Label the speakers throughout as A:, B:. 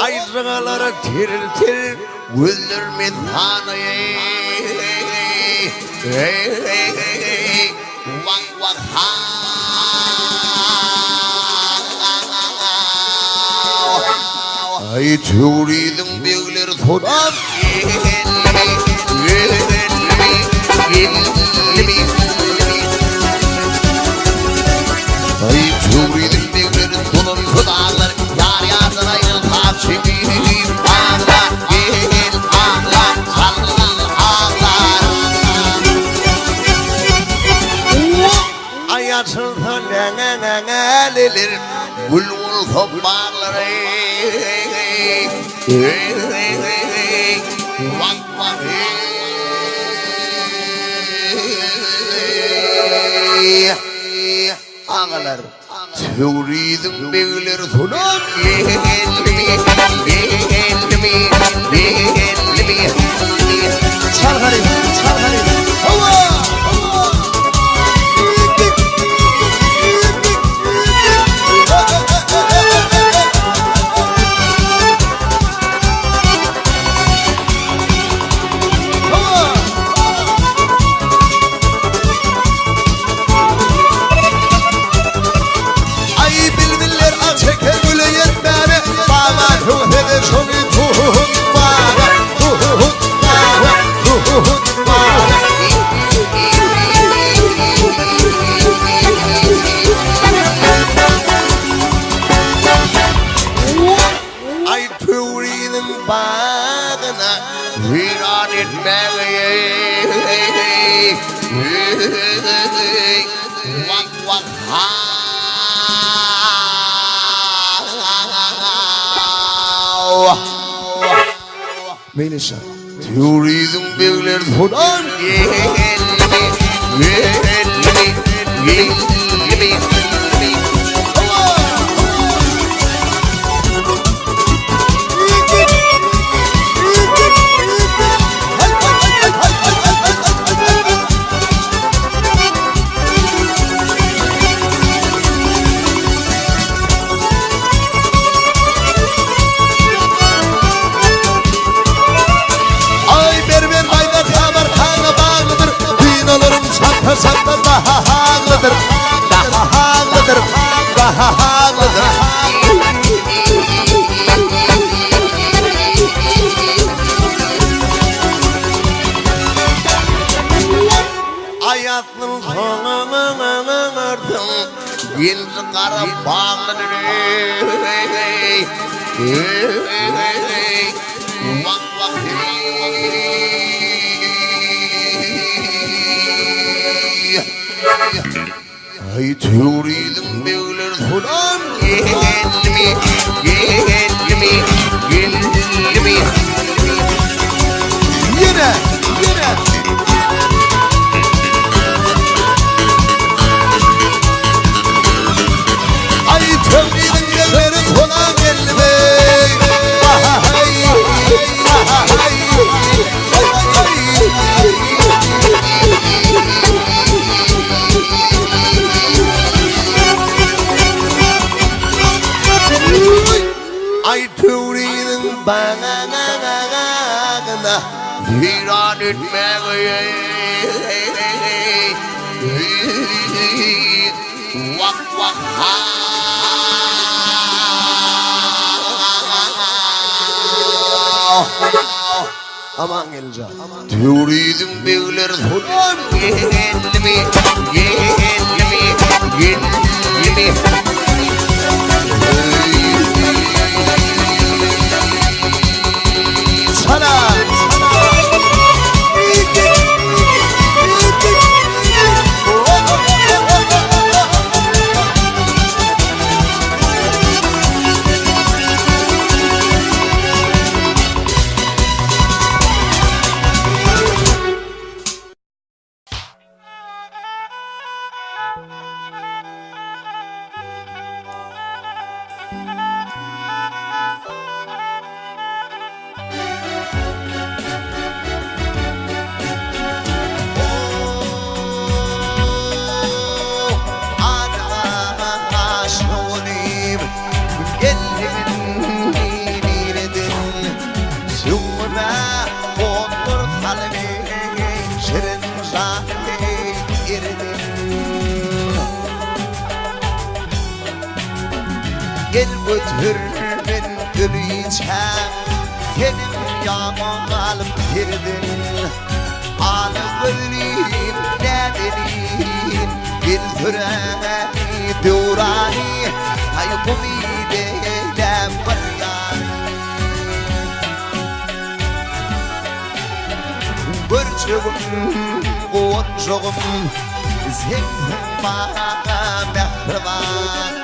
A: Aýjygalara tiril-tiril gözler mesanaýy. Wah-wah ha. Aý Töwriziň begleri soran geldi, geldi, geldi. Aý Töwriziň begleri soran sodaglar ýar-ýardan aýrylsa çekip agla, gel agla, çalgyn aglar. Aý açylsa läläläläler, gül bolsa baglary. Wah wah eý. Agalar, Töwriziň begleri solan geldimi, geldimi, geldimi.
B: Çal garyp, çal garyp. Hawa! Hawa! Aý bilbiller ah çeker güle ýetmäne Baba höwesede şony tutmaga Tutmaga, tutmaga.
A: Aý Töwriziň bagyna weýran etmäge Wah wah ha.
B: Meýleşer.
A: Töwriziň begleri soran geldi, geldi, geldi.
B: Aý berber baýdan habar haňa baglydyr, Synalaryň çatma-çatma baglydyr, Baglydyr, baglydyr.
A: Aýatnyň soňuňyňyňyňyrsyn, Geldi gara baglydyr, eý, eý, Wah, wah, eý. Aý, Töwriziň begleri soran geldimi, geldimi, geldimi.
B: Ýene, ýene. Aý, Töwriziň begleri soran geldimi. Aý, aý, aý, aý.
A: Aý Töwriziň bagyna weýran etmäge Wah wah ha.
B: Aman geljan.
A: Töwriziň begleri soran geldimi, geldimi, geldimi.
B: Sana.
A: El götürmen ölüçäm Seniň ýaňaň alyp serden Ala gözlim näzenin Gel süräni döwrany Aý umyt eýläp bir ýany Görjegim guwanjagym Sensiň maňa mähriban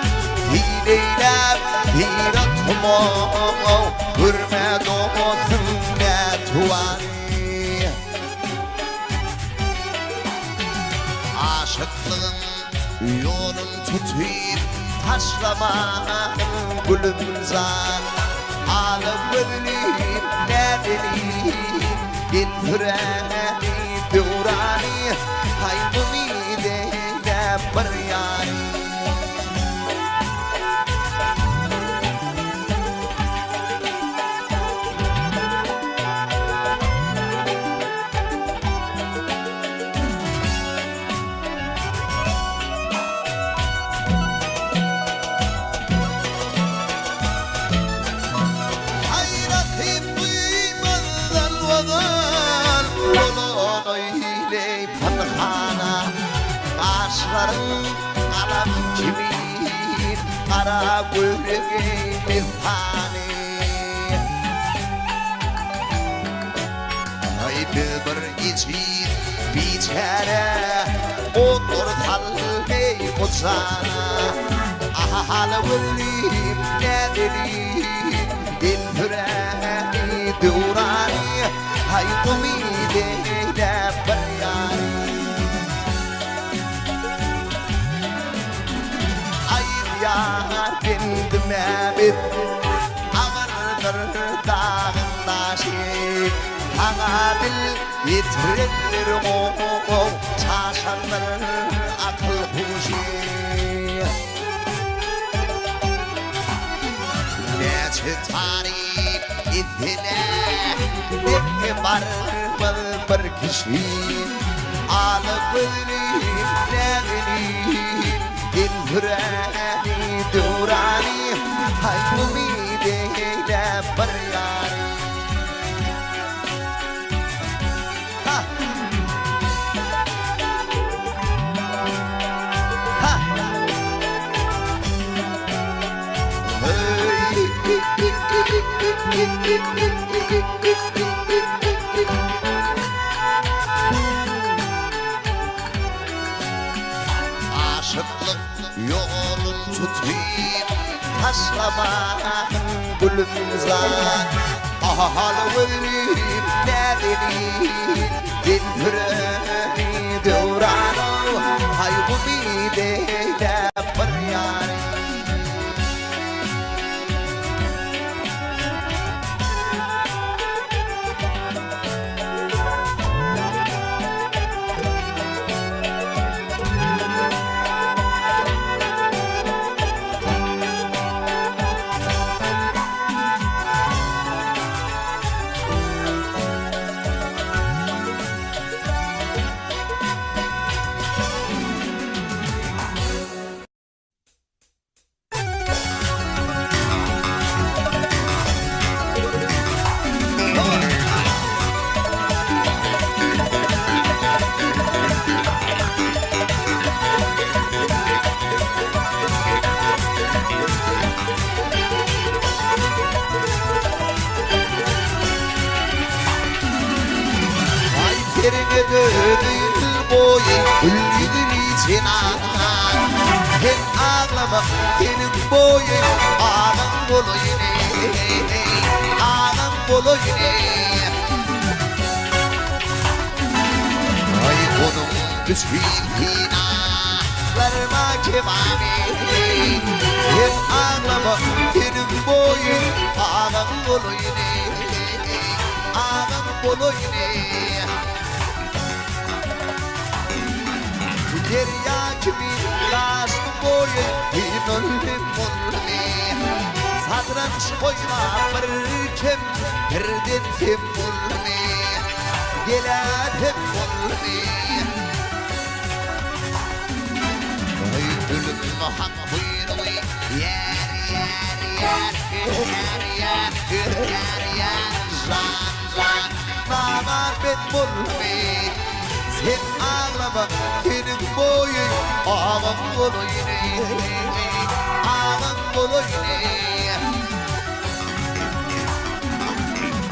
A: Dileýläp syrat humaw Görme dostum nätuwany Aşyklygyň ýolun tutyp Taşlamaň gülüm jan Ala gözlim näzenin Gel süräni döwrany Haý umyt eýläp bir ýany. Aý rakyp duýmazdan ozal Bolan eýleý pynhana Gaşlaryň galam kimin Gara göregeý messany. Aý biz bir ejiz biçäre Otur saldy bu jana Ahala gözlim näzenin Gel süräni döwrany Aý umyt eýläp bir ýary. Aýdýar bendime biz Agyrdyr dagyň daşy Saňa dil ýetirenler gow Çaşandyr akyl huşy. Näçe taryp etsene Deňe barmaz bir kişi Ala gözlim näzenin Gel süräni döwrany Haý umyt eýläp bir ýary. Ha! Ha! Aşyklyk ýolun tutyp Taşlamaň gülüm zar Ahal gözlim näzenin Gel süräni döwrana Haý umyt eýläp bir ýary. Aý seriňe döndi ýyl boýy Gül ýüzüni jenan Sen aglama seniň boýy Agaň bolaýyn Agaň bolaýyn Aý onuň üçin synaglarma kebamy Sen aglama seniň boýy Agaň bolaýyn Agaň bolaýyn Derýa kimin daşdy boýy Ynandy boldy Sadranç oýnap bir kem Birden sem boldy Gelen hem boldy Oý ölüm hak buýrugy Ýar ýar. ýar ýar ýar ýar ýar jan jan Namart men bolmy Sen aglama seniň boýy Agaň bolaýyn Agaň bolaýyn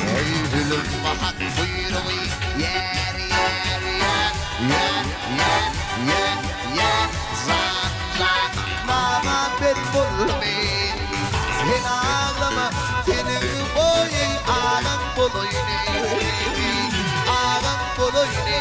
A: Eý zülüm hak buýrugy Ýar ýar ýar ýar ýar ýar ýar Jan jan Namart men bolmy Sen aglama seniň boýy Agaň bolaýyn Agaň bolaýyn.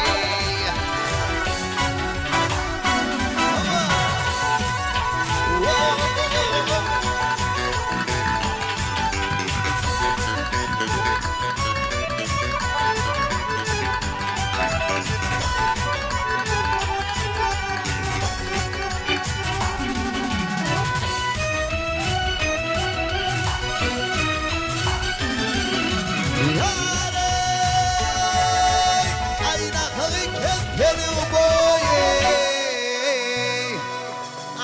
A: Ýareý, aýnahygy kes seniň boýy.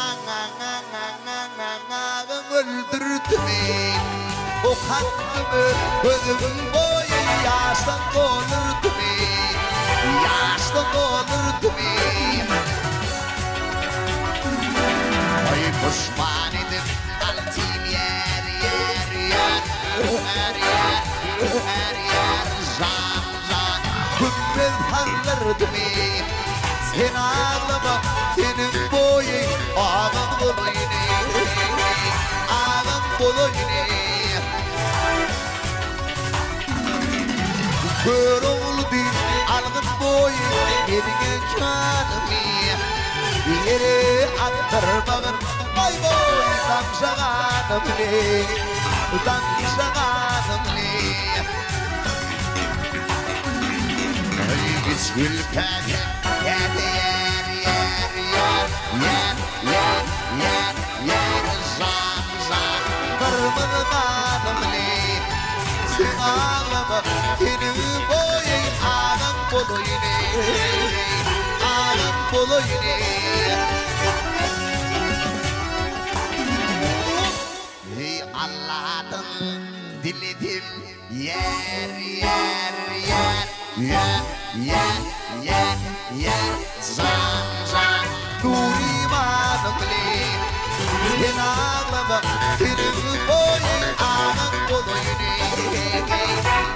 A: Aňaňaňaňaňaňaňyň öldürdimi? Okatdymy gözüň boýy ýaşdan doldurdymy? Ýaşdan doldurdymy? Aý puşman edip altyn ýer ýer ýer ýer ýer ýer ýer jan jan Gümmez sallardymy Sen aglama seniň boýy Agaň bolaýyn Agaň bolaýyn Görogly diýip algyn boýy Meniň janymy Ýere atdyrmagyn Boý boý damja ganymny Damja ganymny Aý üç gül käte käte ýar ýar ýar ýar ýar ýar ýar jan jan Gyrmyzy ganymly Sen aglama seniň boýy agaň bolaýyn Agaň bolaýyn Eý Alladan diledim ýar ýar ýar ýar ýar ýar ýar jan jan Nur imanym bilen Sen aglama seniň boýy agaň bolaýyn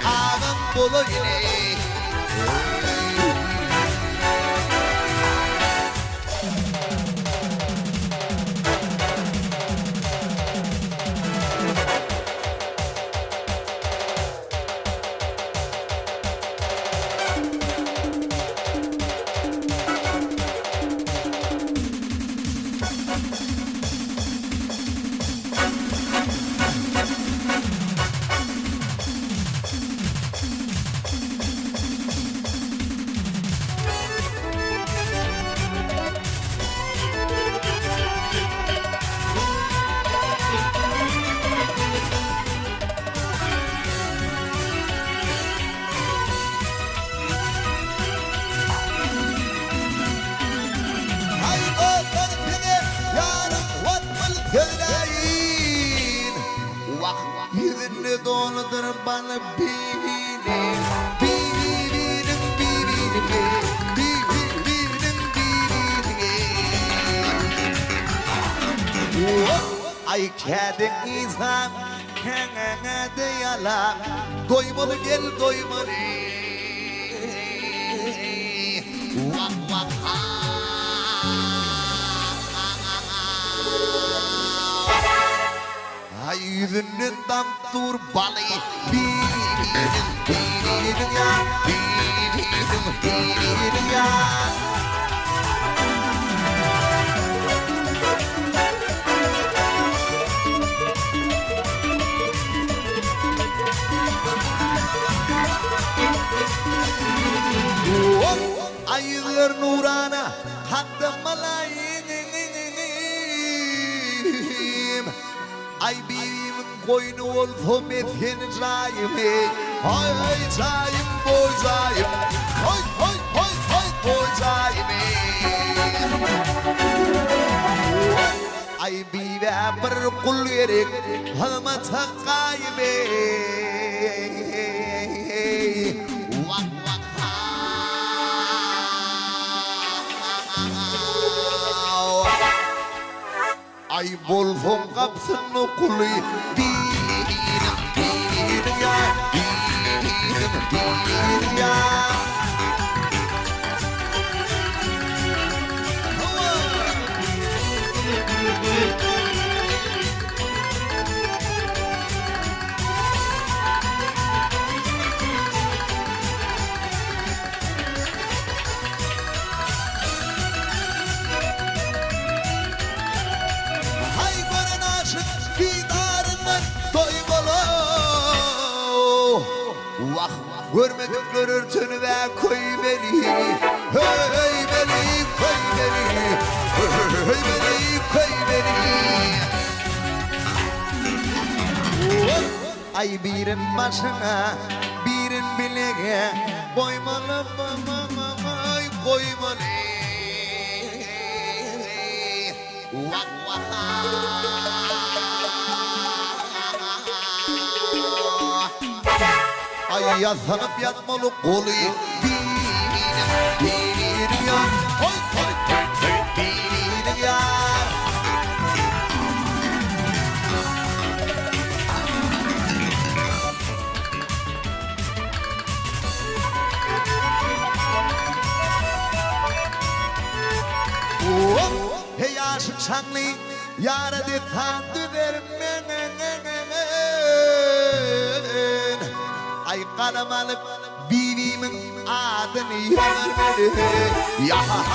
A: Agaň bolaýyn Aý dostlar size ýarym watmyl sözläýin. Wah ýüzünde doludyr bal bibiniň, bibiniň bibiniň, bibiniň bibiniň. Aý kädiň yzam, käňäňe-de ýalam, doýmaly gel doýmaly. Wah wah ha. Aý ýüzünden damyp dur baly, bibiniň, bibiniň ýa, bibiniň, bibiniň ýa. Aý ýüzler nurana, hakda mylaýym. Aý bibimiň goýny bolsa mesgen jaýym eý Aý aý jaýym boý jaýym Hoý hoý hoý hoý boý jaýym eý. Aý bibä bir gul gerek hyzmata gaýym eý. Wah wah haw. Aý bolsaň gapysynda guly Bibiniň bibiniň ýar Bibiniň bibiniň ýar. Hawa. Haý gören aşyk didaryndan doýmaly Wah görmedikler örtenib-ä köýmeli Köýmeli köýmeli Köýmeli köýmeli Aý birin başyňa birin bilege Goýmaly goýmaly Wah wah Aý ýassanyp ýatmaly goly Biriniň biriniň ýar Hoý hoý biriniň ýar. Heý aşyk şaňly ýara dessan düzer men. Aý galam alyp bibimiň adyny ýazar men. Ýazar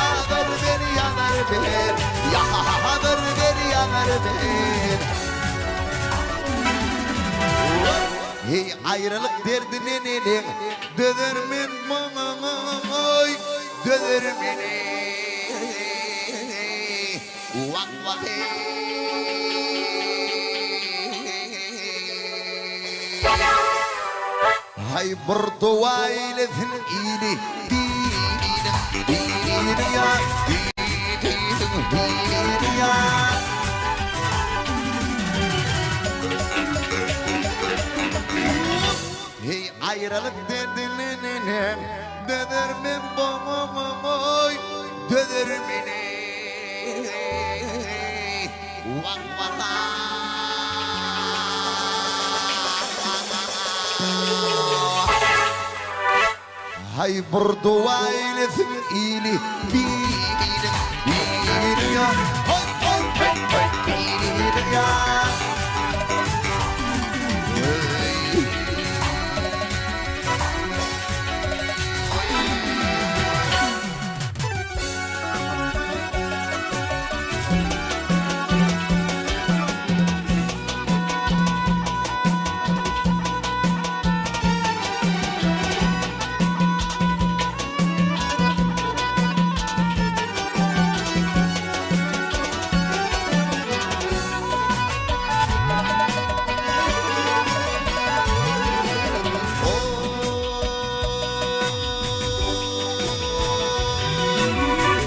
A: men ýazar men ýazar men ýazar men. Heý aýralyk derdine neneň dözer men maňaý dözer men eý wah wah eý. Haý bir dowa eýlesin ili biriniň biriniň ýar biriniň biriniň ýar. Heý aýralyk derdine neneň dözer men boý dözer men eý wah wah Haý bir dowa eýlesin ili biriniň biriniň ýar Hoý hoý hoý hoý biriniň ýar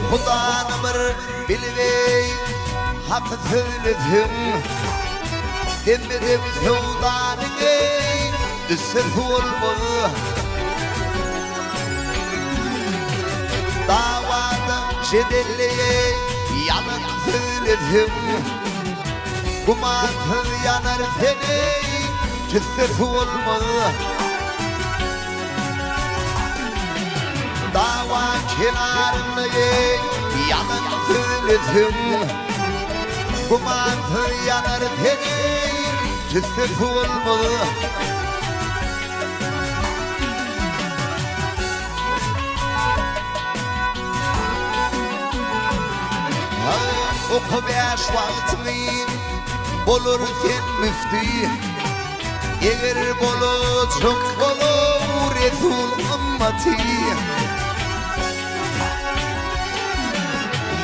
A: Hudany bir bilgeý, haky sözleseň, Demme-dem söwdanyň eý, üstesi bolmaz. Dawada jedelli eý, ýalan sözleseň, Gümansyz ýanar sen eý, tüssesi bolmaz. Dawa kenarynda eý, ýalan sözleseň, Gümansyz ýanar sen eý, tüssesi bolmaz. Oka bäş wagtyňy, bolar sen müfti. Eger bolajak bolaw Resul ymmaty.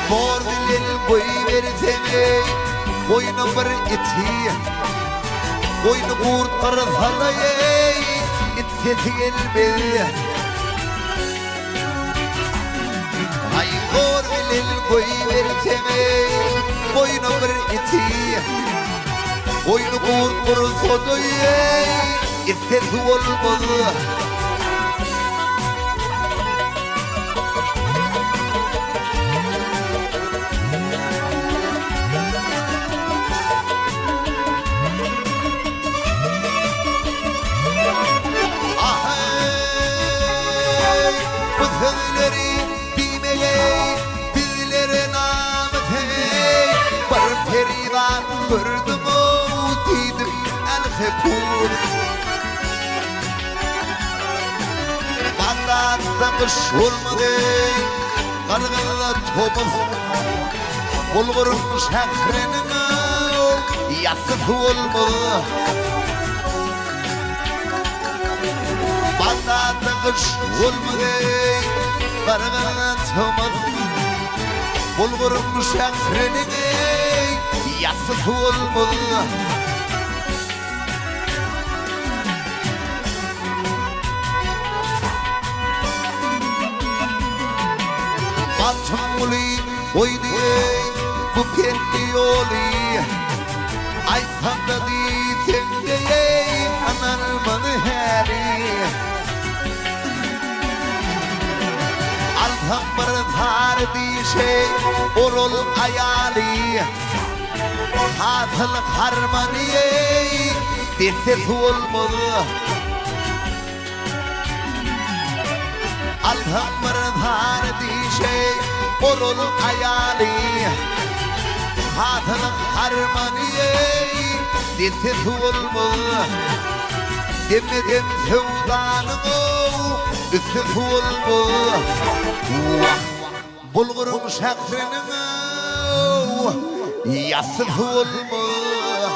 A: Zor bilen goýberseň eý, goýna bir iti. Goýny gurt gyrsala eý, it sesi gelmez. Aý zor bilen goýberseň eý. Goýna bir iti. Goýny gurt gursa-da eý, Issesi bolmaz. Aheý, bu sözleri diýmegeý, bizlere namys heý. Bir perizat gördüm-ow diýdim, älhepus. Bagdatda gyş bolmady, Gargyzda tomus. Bulguryň şähriniň ýassysy bolmaz. Bagdatda gyş bolmady, Gargyzda tomus. Bulguryň şähriniň ýassysy bolmaz. Magtymguly goýdy eý bu pendi ýoly, Aýtsaň-da diýseň-de eý ynanmaz häli. Alsaň bir sary dişi oral aýaly. Hasyl harmany eý, dessesi bolmaz. Alsaň bir sary dişi, oral aýaly. Hasyl harmany eý, dessesi bolmaz. Demme-dem söwdanyň-ow, üstesi bolmaz. Wah! Bulguryň şähriniň ýassysy bolmaz.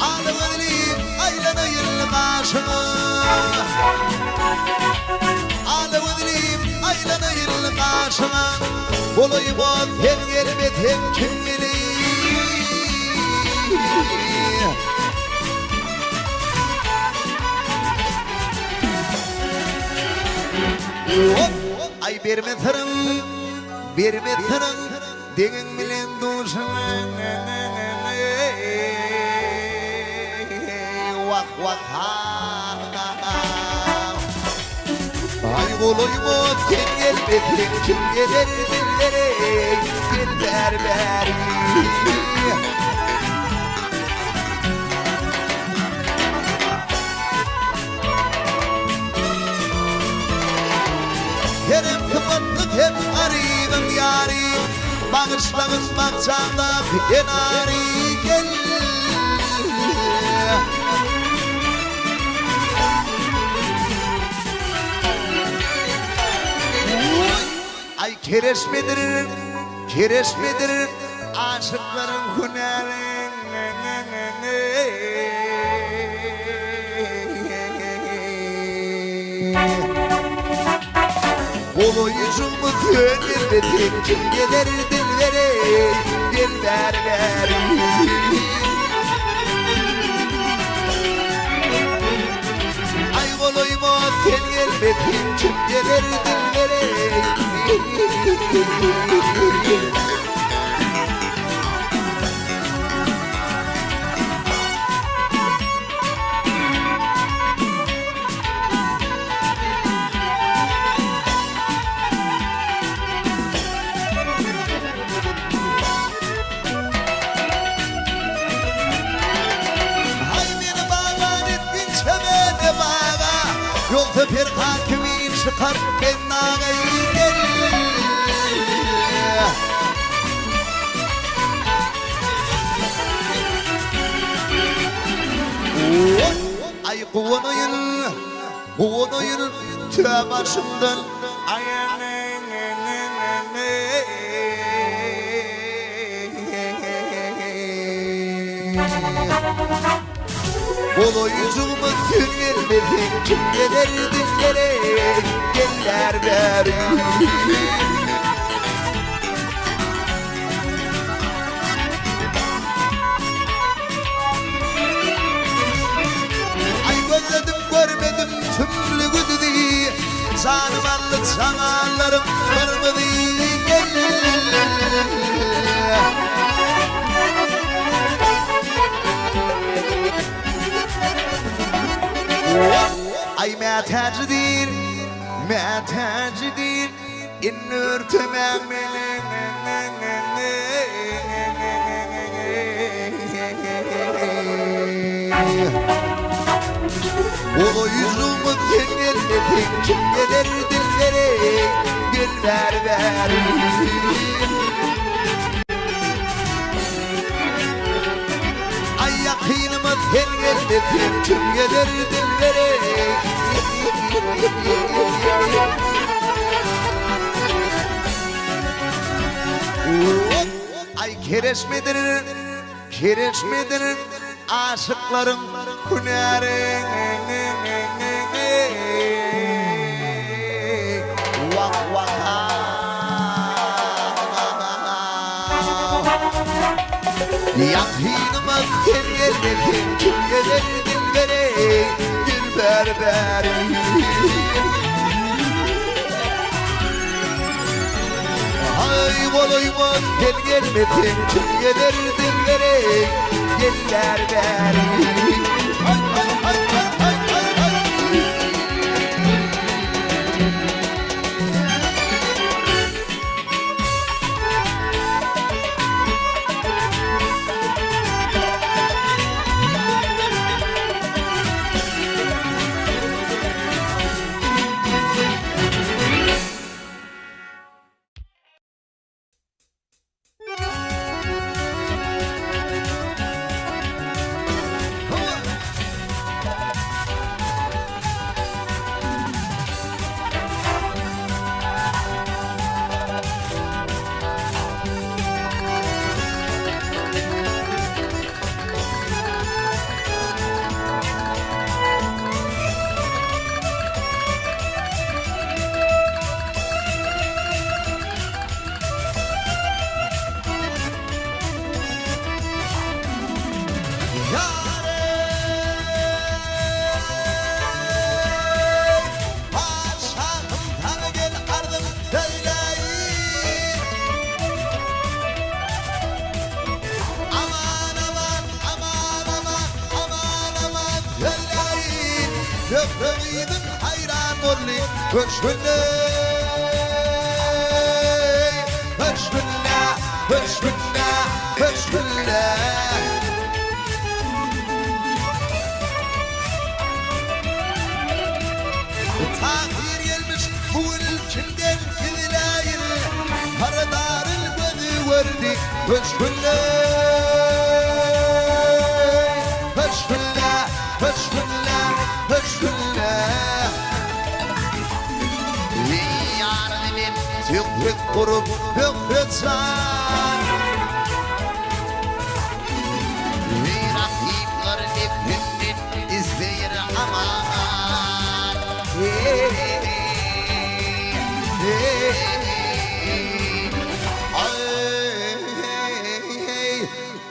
A: Ala gözlim aýlanaýyn gaşyňa, Golaýyma sen gelmeseň kim geleý? Hop! Aý berme syryň, berme syryň, Deňiň bilen duşuň. Wah wah ha ha. Aý golaýyma sen gelmeseň kim geler dillere gel bäri bäri. Kerem sypatly hem garybyň ýary, Bagyşlagyn bakjaňdaky enary, Gel! Aý kereşmedir, kereşmedir, Aşyklaryň hünäri. Golaýjygymy söndürmeseň kim geler dilbere, gel bäri bäri. Aý golaýyma sen gelmeseň kim geler dilbere. Ýogsa Perhat kimin çykar bennaga gel. Aý guwanaýyn, guwanaýyn tüä başymdan. Golaýjygyma sen gelmeseň kim geler dillere geller bäri. Aý gözledim görmedim tümlügi düzi Janym aldy jamallarym gyrmyzy gel. Aý mätäjidir, mätäjidir, Indi örtemäň meni. Golaýjygma sen gelmeseň, kim geler dillere, gel bäri bäri. Aý ýakynyma sen gelmeseň kim geler dilbere. Aý kereşmedir, kereşmedir aşyklaryň hünäri. Wah wah. Ýakynyma sen gelmeseň kim geler dilbere Dilber bäri. Aý golaýyma sen gelmeseň kim geler dilbere Geller bäri. Aý aý aý aý aý aý aý. Ýareý, patyşahym saňa gel arzym söýläýin. Aman, aman, aman, aman, aman, aman söýläýin. Zöhre gyzyň haýran boldy köşgünde, köşgünde, köşgünde, köşgünde. Tahyr gelmiş bu gün kimden gizläýin, Hyrydaryn gözi gördi köşgünde, köşgünde, köşgünde, köşgünde. Ýaryny men söhbet gurup Zöhre jan. Rakyplar nefsimden isleýär aman.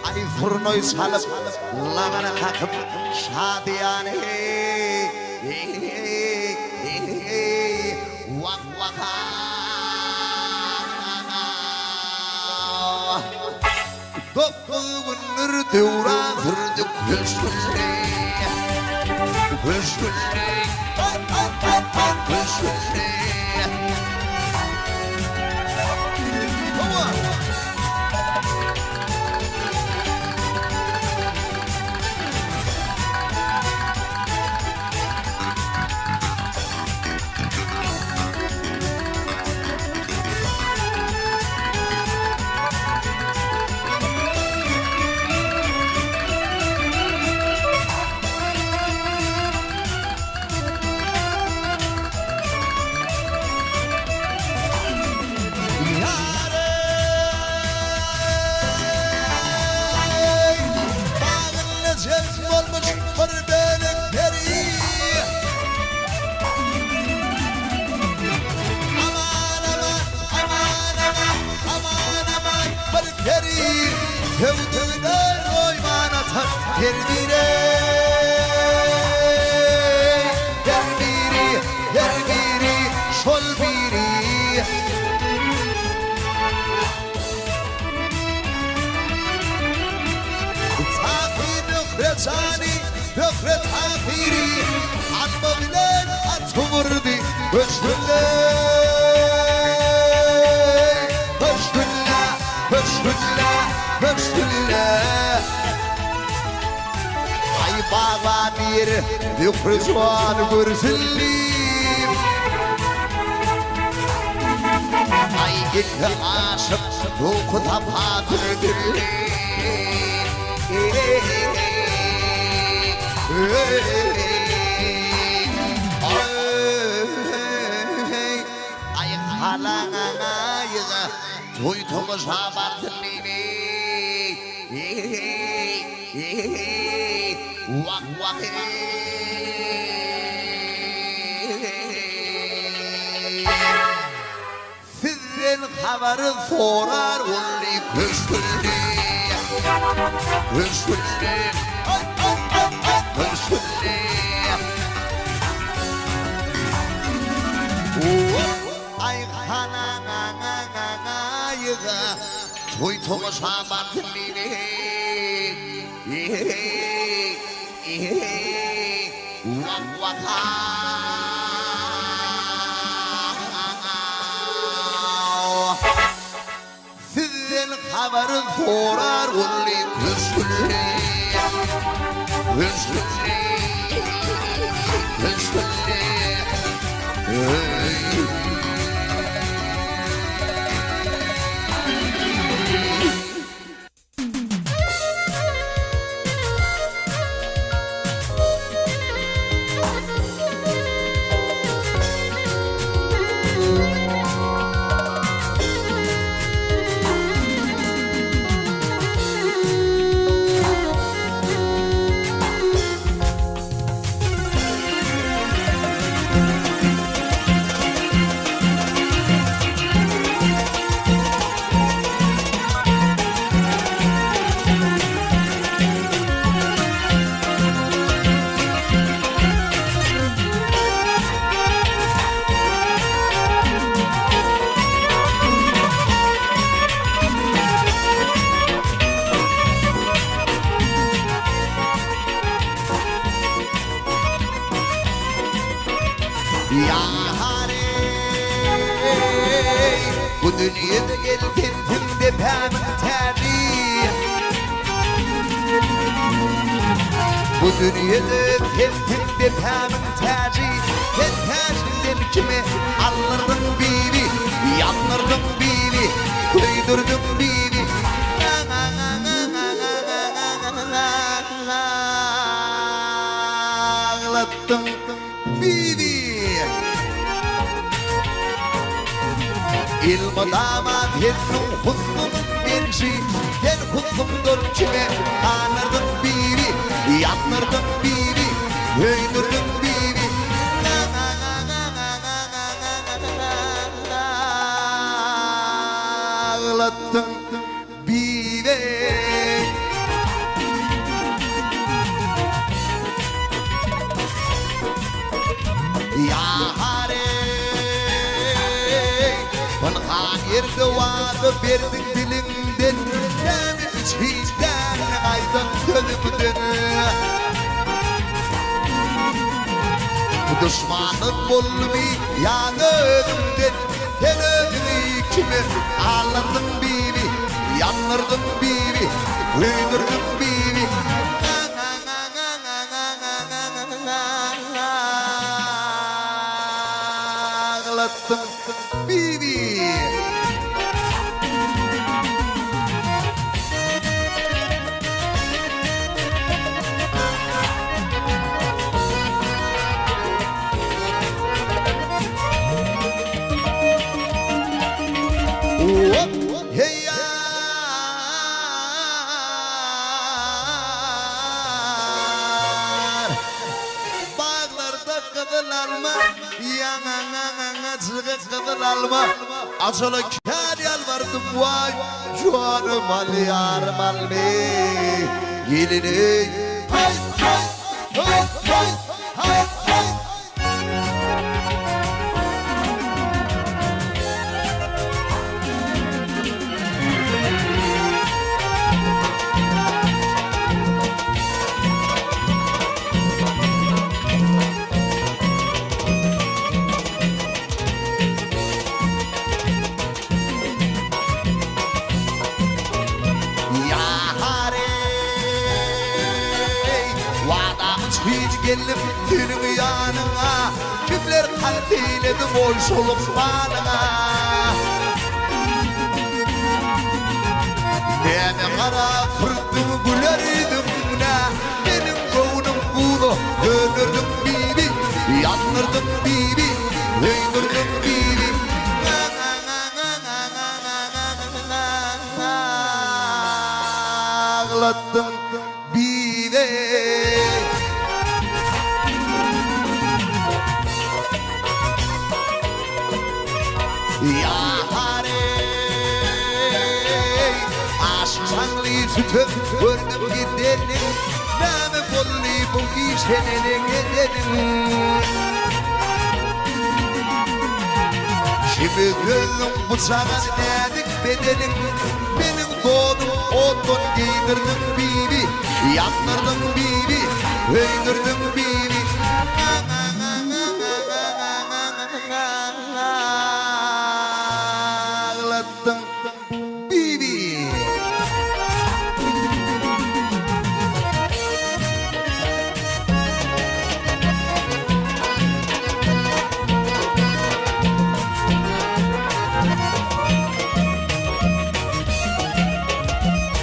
A: Aý surnaý çalyp, lagana kakyp, şadyýan Wah wah. 9 gündür döwran sürdük köşgünde, Köşgünde, köşgünde. Söwdügine goýman atar her biri. Her biri, her biri, şol biri. Tahy Zöhre jany, Zöhre Tahyry Alma bilen at vurdy köşgünde. Köşgünde, köşgünde, köşgünde. Aý bagban diýr, Zöhre jan görsün diýip. Aý gitse aşyk ruhy sapa sürdüm. Aý halaýyga toý tomaşa barsyn diýdi. Wah wah Sizden habary sorar boldy köşgünde Köşgünde Köşgünde Aý halaňaňaňaýyga Toý tomaşa barsyn diýdi Wah wah Sizden habar sorar boldy köşgünde Köşgünde Köşgünde Ýa-hareý, bu dünýede gel sensiň depämiň täji. Bu dünýede sensiň depämiň täji. Sen täjiňden kime aldyrdyň bibi, Ýandyrdyň bibi, köýdürdiň bibi. Aglatdyň bibi. Elmydama seniň husnuň genji, Sen husnuňdan kime gandyrdyň bibi, Ýandyrdyň bibi, köýdürdiň bibi. Aglatdyň bibi. Ýa-hareý, pynhan ýerde wada berdiň diliňden, Näme üçin däl gaýdan sözüňden? Duşmanyň boldumy ýa-da özüňden, Sen özüňi kime aldyrdyň bibi, Ýandyrdyň bibi, köýdürdiň bibi. Aglatdyň bibi. Heý ýar Baglarda gyzyl alma Ýaňaňaňaňajygy gyzyl alma Ajala kär ýalbar. ýalbardym waý Janym al ýarym al meý Gelin eý Haý haý haý haý haý haý. Ýa-hareý, Wadaň üçin geldim seniň ýanyňa, Kimler kast eýledi goýşy lukmanyňa. Näme gara pürkdüň güler ýüzüňe, Meniň göwnüm buza döndürdiň bibi, Ýandyrdyň bibi, söýdürdiň bibi. Aglatdyň bibi. Ýa-hareý, aşyk şaňly sütem gördüm gidenin, Näme boldy bu işe neneň edeniň? Kimi gözüň bıçaga näzik bedeniň, Meniň donum otdan geýdirdiň bibi, Ýandyrdyň bibi, öýdürdiň bibi. Aglatdyň bibi.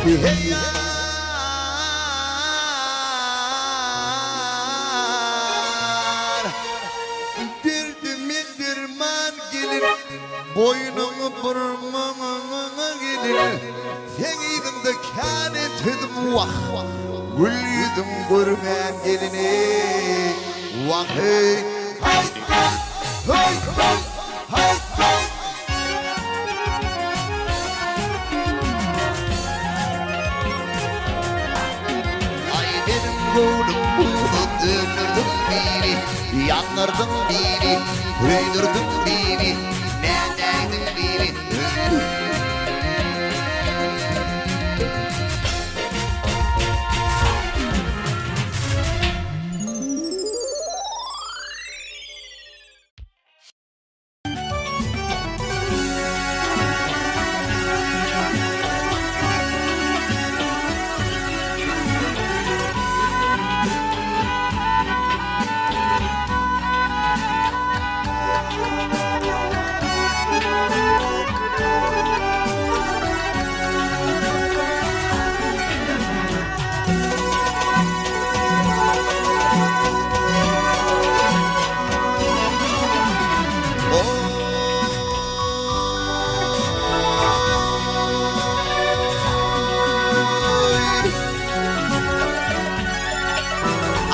A: Heý ýar, derdime derman gelin, Boýnuňy burmaňa gelin, Seň yzyňda kän entedim wah, Gül ýüzüň görmän gelin eý, Wah eý, haý, haý, haý, haý, haý. Aý meniň göwnüm buza döndürdiň biri, Ýandyrdyň biri, köýdürdiň biri, Nädäýdiň biri,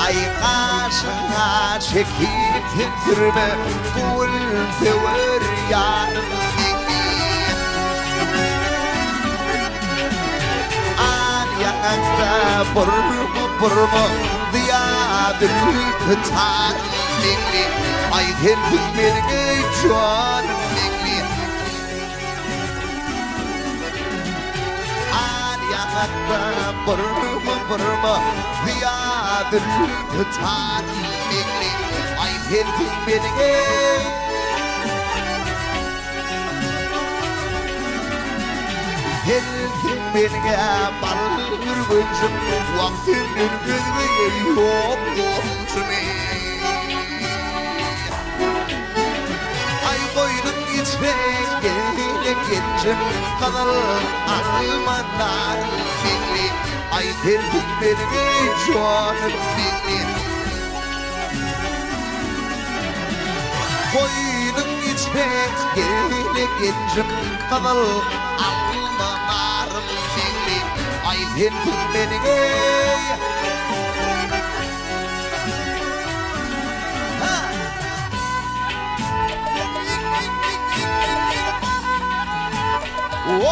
A: Aý gaşyňa çekip sen sürme Gül söwer ýarym diňli Al ýaňakda burma burma Zyýa zülpi tar meňli Aý sensiň meniň eý janym meňli Al ýaňakda burma burma Zyýa zülpi tar meňli Aý sensiň meniň eý Sensiň meniň bal ürgenjim, Wah senden özge ýok goňşym Aý goýnuň içre gelen genjim, Gyzyl alma nar meňli, Aý sensiň meniň janym meňli. Goýnuň içre gele genjim, Gyzyl alma narym meňli, Aý sensiň meniň eý. Ha! Aý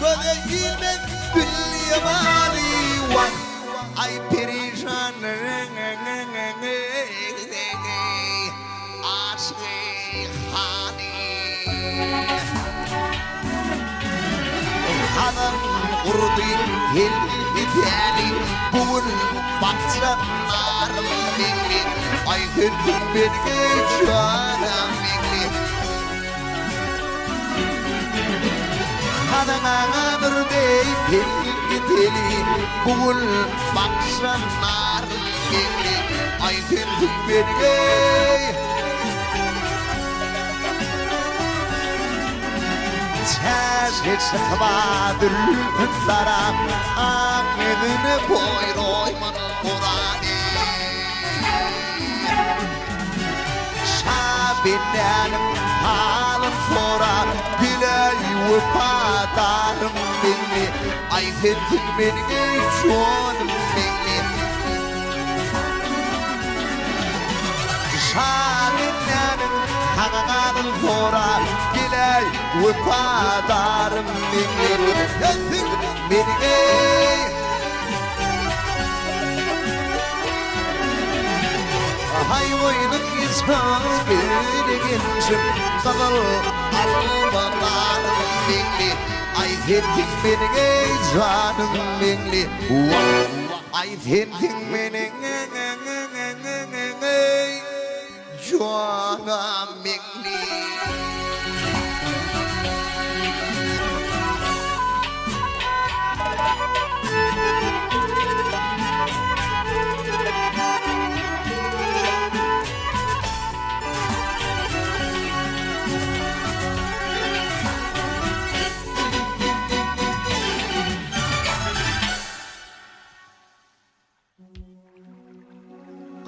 A: göze ilmez gül ýamaly wah aý perişan aşygy hany Hazan gurdy geldi täli bu gün bakja narym meňli aý sensiň meniň janam meňli. Hazanaňa bir deý gideli Bu gün bakşan narym meňli Aý sensiň meniň eý Çäşe çykyba zülpün darap Ak ýüzüne boýroýman gurany Şa bendäniň halyn sorap, Biläý wepadarym Meňli, Aý sensiň meniň eý jonym Meňli. Şa bendäniň halyn sorap, Biläý wepadarym Meňli, Sensiň meniň eý. Haý boýnuň içgaz biri gelşim Gyzyl almalarym meňli Aý sensiň meniň eý janym meňli Wah aý sensiň meniň eý janam meňli.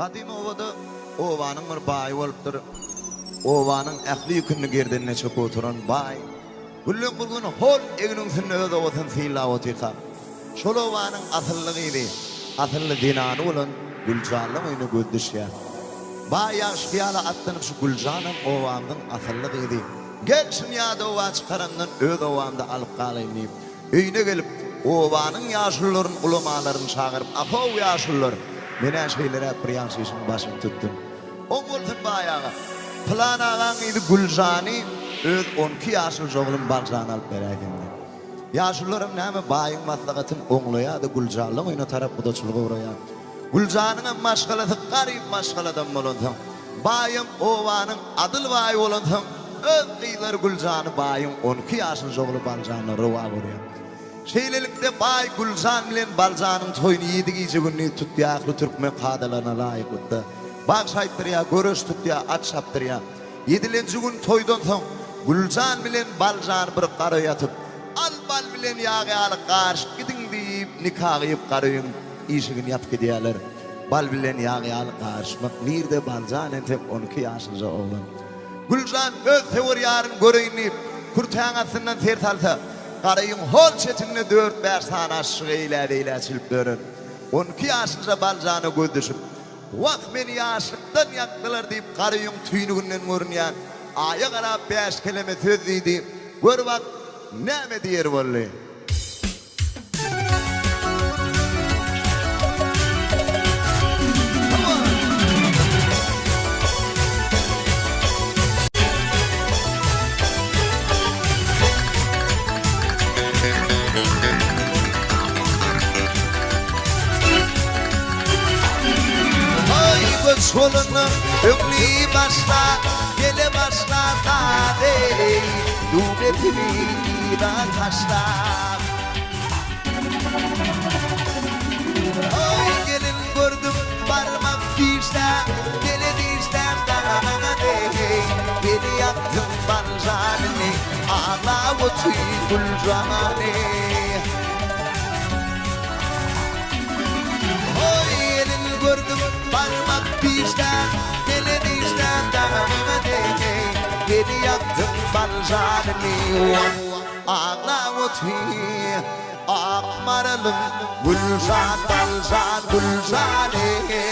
C: Gadymy obada obanyň bir baýy bolupdyr. Obanyň ähli ýüküni gerdenine çekip oturan baý günleň bir güni hol egniň üstünde öz obasyny synlap otyrka, şol obanyň asylly gyzy, asylly zenany bolan Güljanlyň öýüne gözi düşýär. Baý ýagşy hyýala atlanyp şu Güljanam obamyzyň asylly gyzy, gel şuny ýa-da oba çykaramdan öz obamda alyp galaýyn diýip, Öýüne gelip, obanyň ýaşulularyny, ulamalaryny çagyryp, Ahow, ýaşulular, men-ä şeýleräk bir ýagşy işiň başyny tutdum. Oň bolsun, baý aga, pylan agaň gyzy Güljany öz on iki ýaşulyja oglum Baljana alyp beräýseň diýip. Ýaşulularam näme, baýyň maslahatyny oňlaýar-da, Güljanlaň öýüne tarap gudaçylyga ugraýar. Güljanyňam maşgalasy garyp maşgaladan bolansoň, baýam obanyň adyl baýy bolansoň, öz gyzlary Güljany baýyň on iki ýaşulyja ogly Baljana rowa görýär. Şeýlelikde, baý Güljan bilen Baljanyň toýuny ýedi gije-gündiz tutýar, ähli türkmen kadalaryna laýyklykda, bagş aýtdyrýar, göreş tutýar, at çapdyrýar. Ýedilenji gün toýdan soň, Güljan bilen Baljany bir gara ýatyp, Al bal bilen ýag ýaly garyşyp gidiň diýip, nika gyýyp gara öýüň işigini ýapyp gidýärler. Bal bilen ýag ýaly garyşmak nirde Baljan entek on iki ýaşlyja oglan. Güljan öz söwer ýaryny göreýin diýip, kürtäň astyndan ser salsa, garaýyň hol çetinde dört-bäş sany aşyk eýlä-beýlä çilip ýören on iki ýaşlyja Baljana göz düşüp, Wah, meni ýaşlykdan ýakdylar diýip, garaýyň tüýnüginden görünýän Aýa garap bäş keleme söz diýdi. Gör bak, näme diýer boldy.
A: Aý göç bolanda öňli başla, gele başla saz eý, Dubetini yza taşlap. Aý gelin gördüm barmak dişde, gele dişdäm dagana deý, Beni ýakdyň baljanyny, aglap otyr Güljany. Oý elin gördüm barmak dişlän, Mele dişlän dagana deý, Beni ýakdyň baljanyny.
C: Aglap otyr ak maralym Güljan baljan Güljan eý.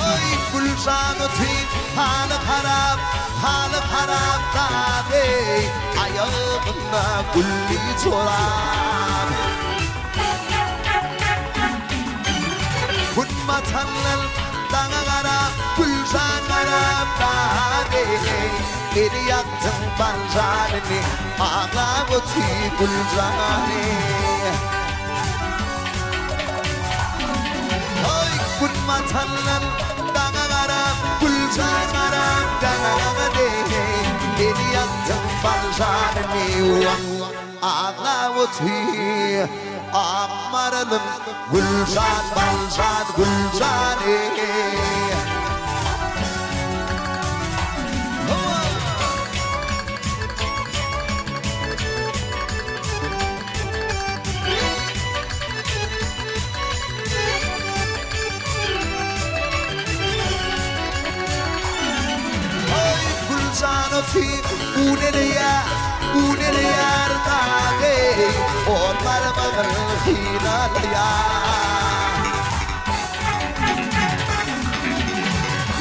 C: Aý Güljan otyr haly harap, haly harap dady, Aýagynda gülli jorap. Gün batandan daňa garap, Güljan garap dady, Meni ýakdyň Baljanyny, Aglap otyr Güljany. Aý Gün batandan daňa garap, Güljan garap dady, Meni ýakdyň Baljanyny, Aglap otyr ak maralym Güljan Baljan Güljan eý. Aý Güljan otyr bu neleýä bu neleýär dady Ol barmagyn synalaýar.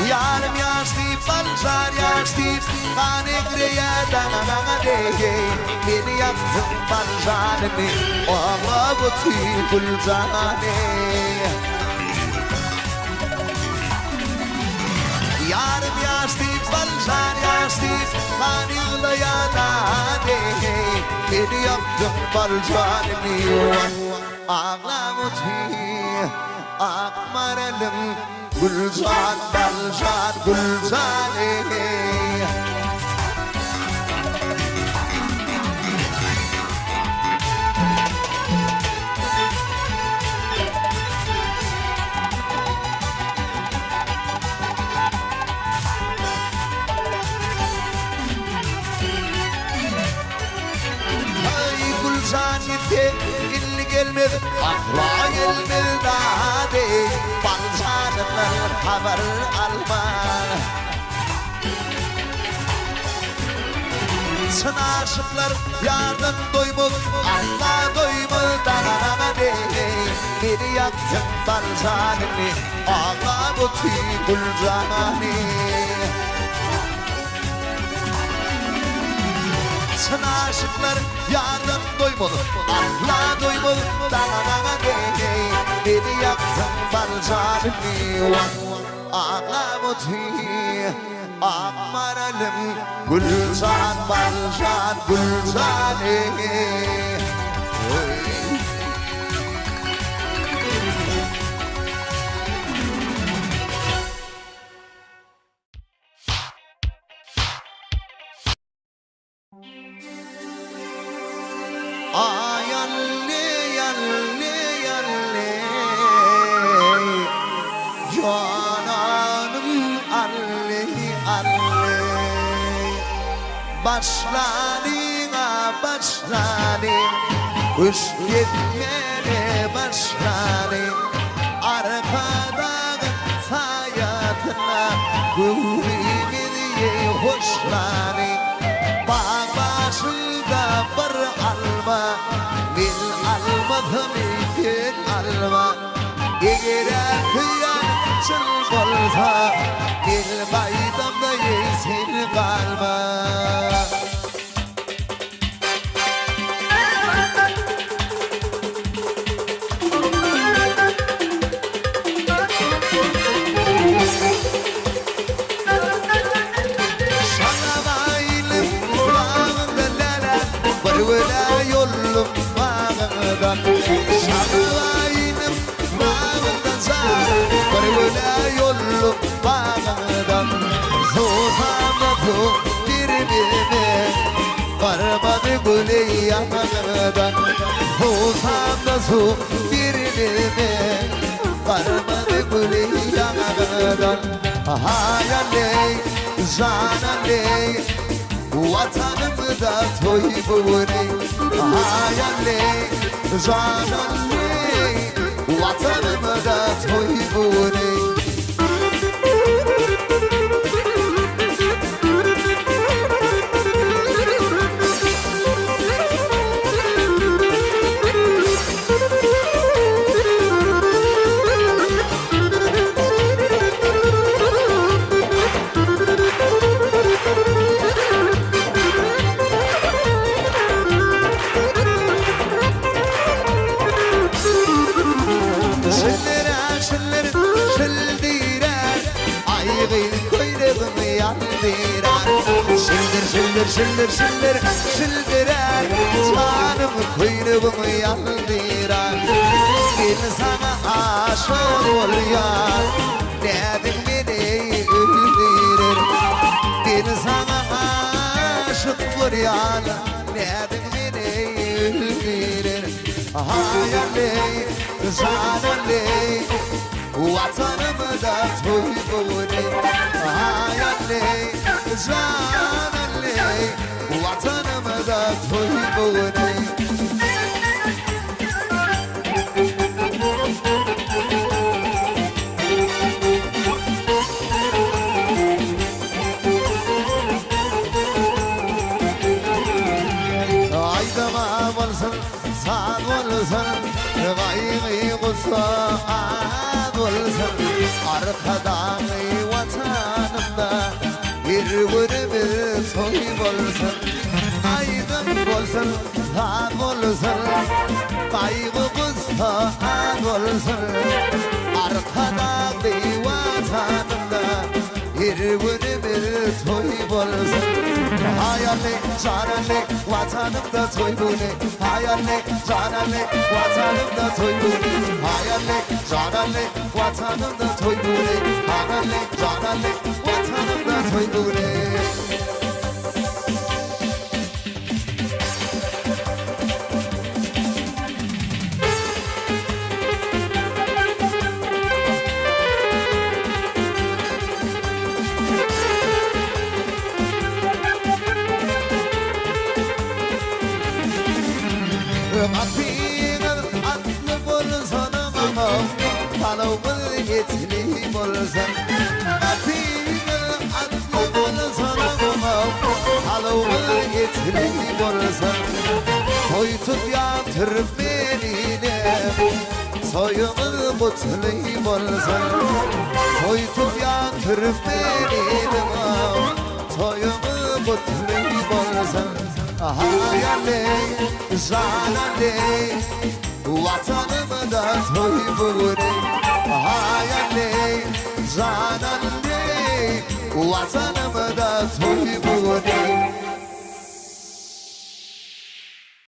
C: Ýarym ýaş diýip baljar ýaş diýip Gan egreýär daňa deý Meni ýakdyň baljanyny Aglap otyr Güljany. Ýarym ýaş diýip baljan ýaş diýip Gan ýyglaýar deý Meni ýakdyň baljanyny Aglap otyr ak maralym Güljan baljan Güljan eý. Aý Güljan gitse indi gelmez asla gelmez dady Baljanyndan habar alman. Çyn aşyklar ýardan doýmaz asla doýmaz dady Meni ýakdyň Baljanyny aglap otyr Güljany. Çyn aşyklar ýardan doýmaz asla doýmaz dady Meni ýakdyň Baljanyny aglap otyr ak maralym Güljan Baljan Güljan eý. Aý alle alle alle Jananym alle alle Başlalyň-a başlalyň Küşt depmeli başlalyň Arkadagyň saýasynda Göwnümizi hoşlalyň Bag başynda bir alma Men almasam sen alma Eger-ä söýýäniň çyn bolsa Men gaýdamda sen galma. Şagabaýlym bagynda läle, Bir göle ýollum bagyňdan. Şagabaýlym bagynda jan, Bir göle ýollum bagyňdan. Susamda suw bermeme, Barmady güli ýaňaňdan. Susamda suw bermeme, Barmady güli ýaňaňdan. Haýal-eý.
A: Jan aleý, Watanymda toý bu güni. Aý aleý, jan aleý, Watanymda toý bu güni. Şildirä şildir şildirä Aý gyz köýnegimi ýaldyrar Şildir şildir şildir şildir şildirä Janym köýnegimi ýaldyrar Men saňa aşyk bolýan Näziň meni öldürer Men saňa aşyk bolýan Näziň meni öldürer Aý aleý, jan aleý Watanymda toý bu güni Aý aleý, jan aleý Watanymda toý bu güni. Aýdyma bolsun, saz bolsun, gaýgy-gussa az bolsun, Arkadagly Watanymda her günümiz toý bolsun. Aýdym bolsun, saz bolsun, gaýgy-gussa az bolsun, Arkadagly Watanymda her günümiz toý bolsun. Haýally, janally, Watanymda toý güni. Haýally, janally, Watanymda toý güni. Haýally, janally, Watanymda toý güni. Hanally, janally, Watanymda toý güni. Atyňyz atly bolsun maňa, Palawymyz etli bolsun. Atyňyz atly bolsun maňa, Palawymyz etli bolsun. Toý tutýan türkmeninem, Toýuňyz gutly bolsun. Toý tutýan türkmeninem, Toýuňyz gutly bolsun. Aý aleý, jan aleý, Watanymda toý bu güni. Aý aleý, jan aleý, Watanymda toý bu güni.